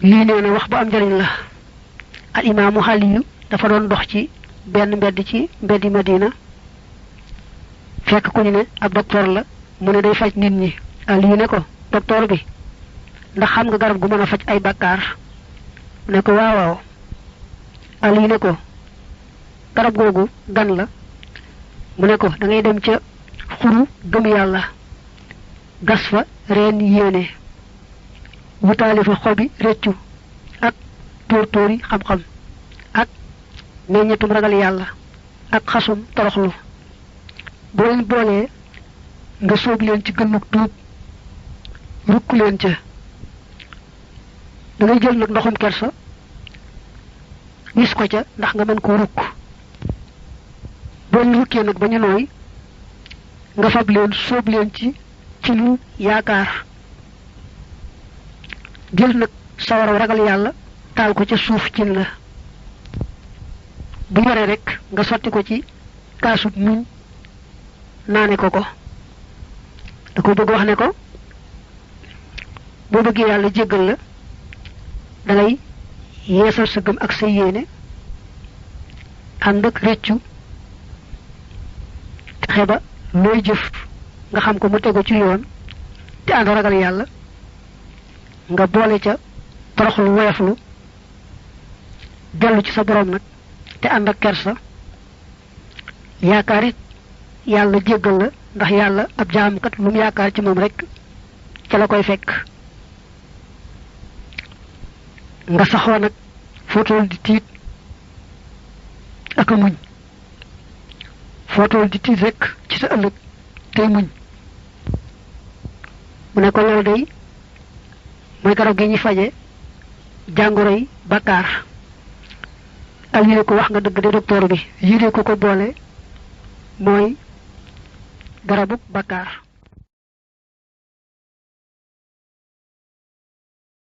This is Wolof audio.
lii nee na wax bu am njariñ la. al imaamu Aliyu dafa doon dox ci benn mbedd ci mbeddi Madina fekk ku ñu ne ab docteur la mu ne day faj nit ñi. Aliyu ne ko docteur bi ndax xam nga garab gu mën a faj ay bàkkaar ne ko waaw waaw. Aliyu ne ko garab googu gan la mu ne ko da ngay dem ca xuru gëm yàlla gas fa reen yéene wutaali fa xobi rëccu ak tóor-tóori xam-xam ak meññetum ragal yàlla ak xasum toroxlu boo leen boolee nga sóob leen ci gënnuk tuub rukk leen ca da ngay jël nag ndoxum kersa gis ko ca ndax nga mën koo rukk boo leen rukkee nag ba ñu nooy nga fab leen sóob leen ci lu yaakaar jël nag sawaraw ragal yàlla taal ko ca suuf cin la bu yoree rek nga sotti ko ci kaasub muñ naane ko da ko bëgg wax ne ko boo bëggee yàlla jéggal la da ngay yeesal sa gëm ak sa yéene ànd ak rëccu fexe ba looy jëf nga xam ko mu tegu ci yoon te ànd ragal yàlla nga boole ca toroxlu woyoflu dellu ci sa borom nag te ànd ak kersa yaakaar it yàlla jéggal la ndax yàlla ab jaamkat lu mu yaakaar ci moom rek ca la koy fekk nga saxoo nag footool di tiit ak a muñ footool di tiit rek ci sa ëllëg tey muñ mu ne ko loolu day mooy garab gi ñuy faje jàngoroy bakkaar ak yéene ko wax nga dëgg de docteur bi yéene ko boole mooy garabuk bakkaar